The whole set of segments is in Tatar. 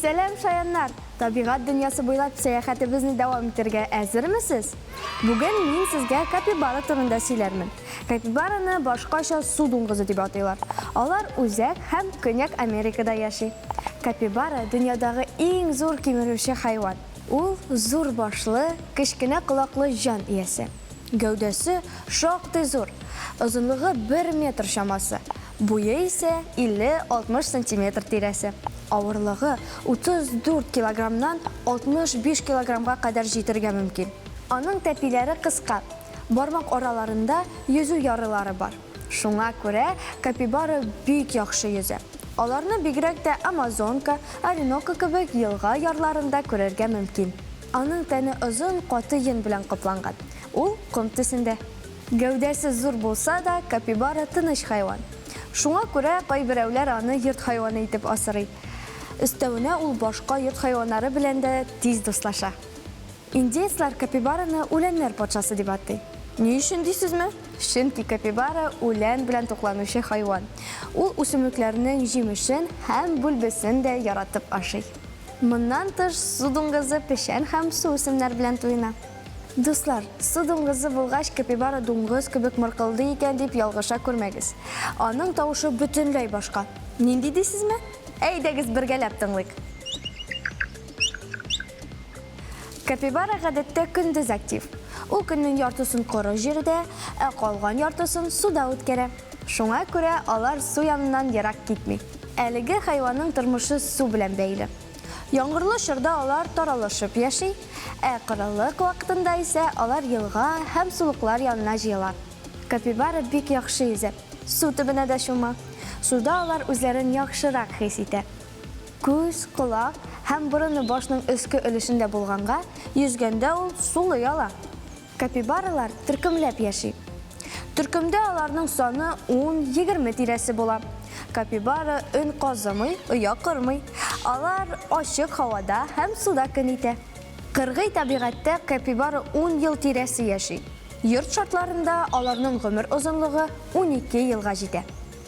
Сәлам, шаяннар! Табигать дөньясы буйлап сәяхәтебезне дәвам итәргә әзерме сез? Бүген мин сезгә капибара турында сөйләрмен. Капибараны башкача су дуңгызы дип атыйлар. Алар Үзәк һәм Көньяк Америкада яши. Капибара, дөньядагы иң зур кимерүче хайван. Ул зур башлы, кечкенә колаклы җан иясе. Гәүдәсе шактый зур, озынлыгы бер метр чамасы, буе исә 50-60 сантиметр тирәсе. Авырлыгы 34 килограммнан 65 килограммга кадәр җитәргә мөмкин. Аның тәпиләре кыска, бармак араларында йөзү ярылары бар. Шуңа күрә капибара бик яхшы йөзә. Аларны бигрәк тә Амазонка, Ориноко кебек елга ярларында күрергә мөмкин. Аның тәне озын, каты йон белән капланган. Ул ком төсендә. Гәүдәсе зур булса да, капибара тыныч хайван. Шуңа күрә кайберәүләр аны йорт хайваны итеп асрый. Өстәвенә ул башка йорт хайваннары белән дә тиз дуслаша. Индеецлар капибараны үләннәр патшасы дип атый. Ни өчен дисезме? Чөнки капибара үлән белән тукланучы хайван. Ул үсемлекләрнең җимешен һәм бүлбесен дә яратып ашый. Моннан тыш, су дуңгызы печән һәм суүсемнәр белән туена. Дуслар, су дуңгызы булгач, капибара дуңгыз кебек мыркылдый икән дип ялгыша күрмәгез. Аның тавышы бөтенләй башка. Нинди дисезме? Әйдәгез бергәләп тыңлыйк. Капибара гадәттә көндез актив. Ул көннең яртысын коры җирдә, ә калган яртысын суда үткәрә. Шуңа күрә алар су яныннан ерак китми. Әлеге хайванның тормышы су белән бәйле. Яңгырлы чорда алар таралышып яши, ә корылык вакытында исә алар елга һәм сулыклар янына җыела. Капибара бик яхшы йөзә, су төбенә дә чума. Суда алар үзләрен яхшырак хис итә. Күз, колак һәм борыны башның өске өлешендә булганга, йөзгәндә ул сулый ала. Капибаралар төркемләп яши. Төркемдә аларның саны ун-егерме тирәсе була. Капибара өн казымый, оя кормый. Алар ачык һавада һәм суда көн итә. Кыргый табигатьтә капибара ун ел тирәсе яши. Йорт шартларында аларның гомер озынлыгы 12 елга җитә.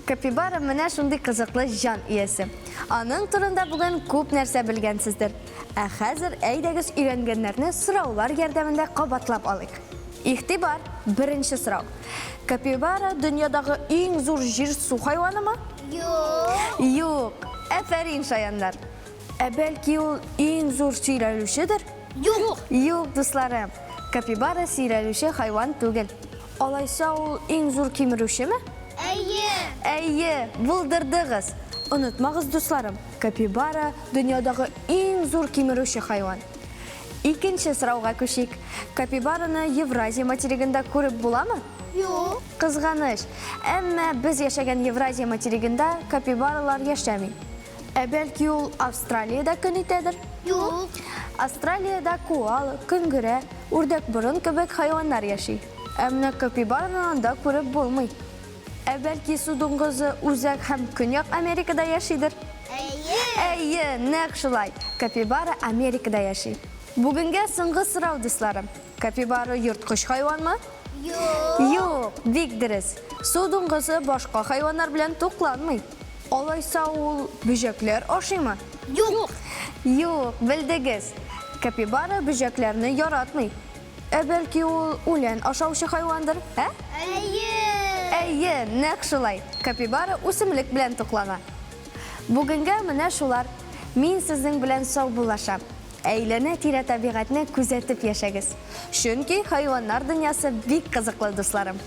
Капибара менә шундый кызыклы җан иясе. Аның турында бүген күп нәрсә белгәнсездер. Ә хәзер әйдәгез өйрәнгәннәрне сораулар ярдәмендә кабатлап алыйк. Игътибар! Беренче сорау. Капибара дөньядагы иң зур җир-су хайванымы? Юк. Юк. Афәрин, шаяннар. Ә бәлки ул иң зур сөйрәлүчедер? Юк. Юк, дусларым. Капибара сөйрәлүче хайван түгел. Алайса ул иң зур кимерүчеме? Әйе! Әйе, булдырдыгыз! Онытмагыз, дусларым, капибара, дөньядагы иң зур кимерүче хайван. Икенче сорауга күчик. Капибараны Евразия материгында күреп буламы? Юк. Кызганыч, әмма без яшәгән Евразия материгында капибаралар яшәми. Ә бәлки ул Австралиядә көн итәдер? Юк. Австралиядә коала, көнгерә, үрдәкборын кебек хайваннар яши. Ә менә капибараны анда күреп булмый. Ә бәлки су дуңгызы Үзәк һәм Көньяк Америкада яшидер? Әйе! Әйе, нәкъ шулай. Капибара Америкада яши. Бүгенгә соңгы сорау, дусларым. Капибара ерткыч хайванмы? Юк. Юк, бик дөрес. Су дуңгызы башка хайваннар белән тукланмый. Алайса ул бөҗәкләр ашыймы? Юк. Юк, белдегез. Капибара бөҗәкләрне яратмый. Ә бәлки ул үлән ашаучы хайвандыр, ә? Әйе! Әйе, нәкъ шулай. Капибара үсемлек белән туклана. Бүгенгә менә шулар. Мин сезнең белән саубуллашам. Әйләнә-тирә табигатьне күзәтеп яшәгез. Чөнки хайваннар дөньясы бик кызыклы, дусларым.